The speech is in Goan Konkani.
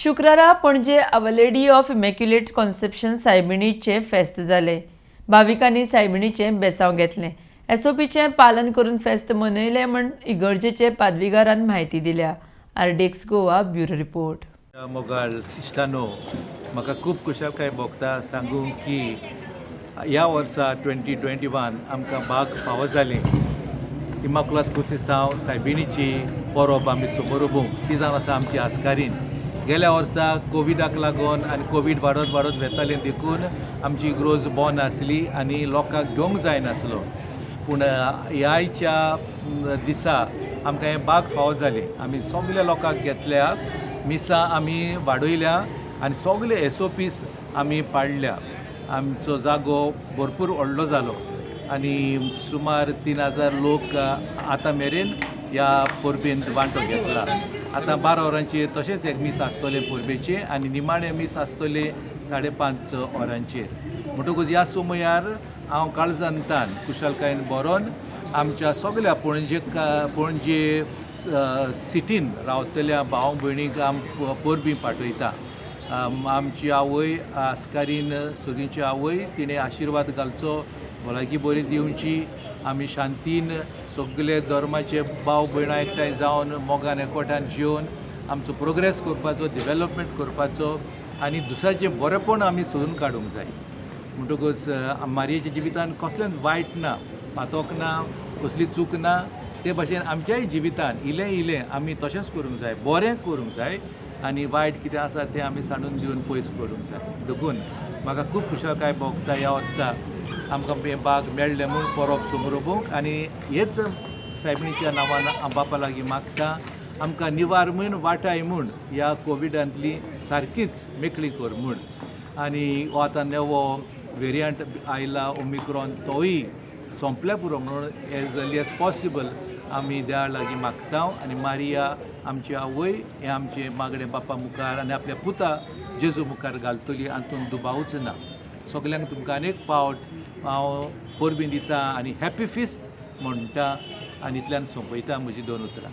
शुक्रारा Panaji Our Lady of Immaculate Conception सायबिणीचें फेस्त जालें. भाविकांनी सायबिणीचें बेसांव घेतलें. एसओपीचें पालन करून फेस्त मनयलें म्हण इगर्जेचे पादविगारान म्हायती दिल्या. RDX Goa, bureau report. मोगाळ इश्टानो, म्हाका खूब खुशालकाय भोगता सांगूंक की ह्या वर्सा 2021 आमकां भाग फावो जालें इमाकुलात कुसेसांव सायबिणीची परब आमी समोर उबोवंक. ती जावन आसा आमची आस्कारीन. गेल्या वर्सा कोविडाक लागून आनी कोवीड वाडत वाडत वेतालें, देखून आमची इगर्ज बंद आसली आनी लोकांक घेवंक जायनासलो. पूण ह्या आयच्या दिसा आमकां हें भाग फावो जालें. आमी सगल्या लोकांक घेतल्या, मिसां आमी वाडयल्या आनी सगले एसओपीस आमी पाळल्या. आमचो जागो भरपूर व्हडलो जालो आनी सुमार 3000 लोक आतां मेरेन ह्या परबेंत वांटो घेतला. आतां 12 वरांचेर तशेंच एक मीस आसतलें परबेचें आनी निमाणें मीस आसतलें 5:30 वरांचेर. म्हणटकूच ह्या समयार हांव काळजांतान खुशालकायेन बरोवन आमच्या सगल्या पणजे पणजे सिटीन रावतल्या भाव भयणीक आम परबीं पाठयता. आमची आवय आस्कारीन, सगळींची आवय, तिणें आशिर्वाद घालचो, भलायकी बरी दिवची. आमी शांतीन सगले धर्माचे भाव भयणां एकठांय जावन मोगान एकवटान जिवन आमचो प्रोग्रेस करपाचो, डेवलपमेंट करपाचो आनी दुसऱ्याचें बरेंपण आमी सोदून काडूंक जाय. म्हणटकूच मारयेच्या जिवितान कसलेंच वायट ना, पातोक ना, कसली चूक ना. ते भाशेन आमच्याय जिवितान इल्लें इल्लें आमी तशेंच करूंक जाय, बरें करूंक जाय आनी वायट कितें आसा तें आमी सांडून दिवन पयस करूंक जाय. देखून म्हाका खूब खुशालकाय भोगता, ह्या वर्सा आमकां हें भाग मेळ्ळें म्हूण परब समरोवंक. आनी हेच सायबिणीच्या नांवान हांव बापा लागीं मागता, आमकां निवार म्हूण, वाटाय म्हूण, ह्या कोविडांतली सारकीच मेकळी कर म्हूण. आनी हो आतां नवो वेरियंट आयला ओमिक्रॉन, तोय सोंपल्या पुरो म्हणून एज अर्ली एज पॉसिबल आमी देवा लागीं मागता. आनी मारिया आमची आवय हें आमचें मागणें बापा मुखार आनी आपल्या पुता जेजू मुखार घालतली हातूंत दुबावूच ना. सगल्यांक तुमकां अनेक फावट हांव परबीं दिता आनी हॅप्पी फिस्ट म्हणटा आनी इतल्यान सोंपयता म्हजी दोन उतरां.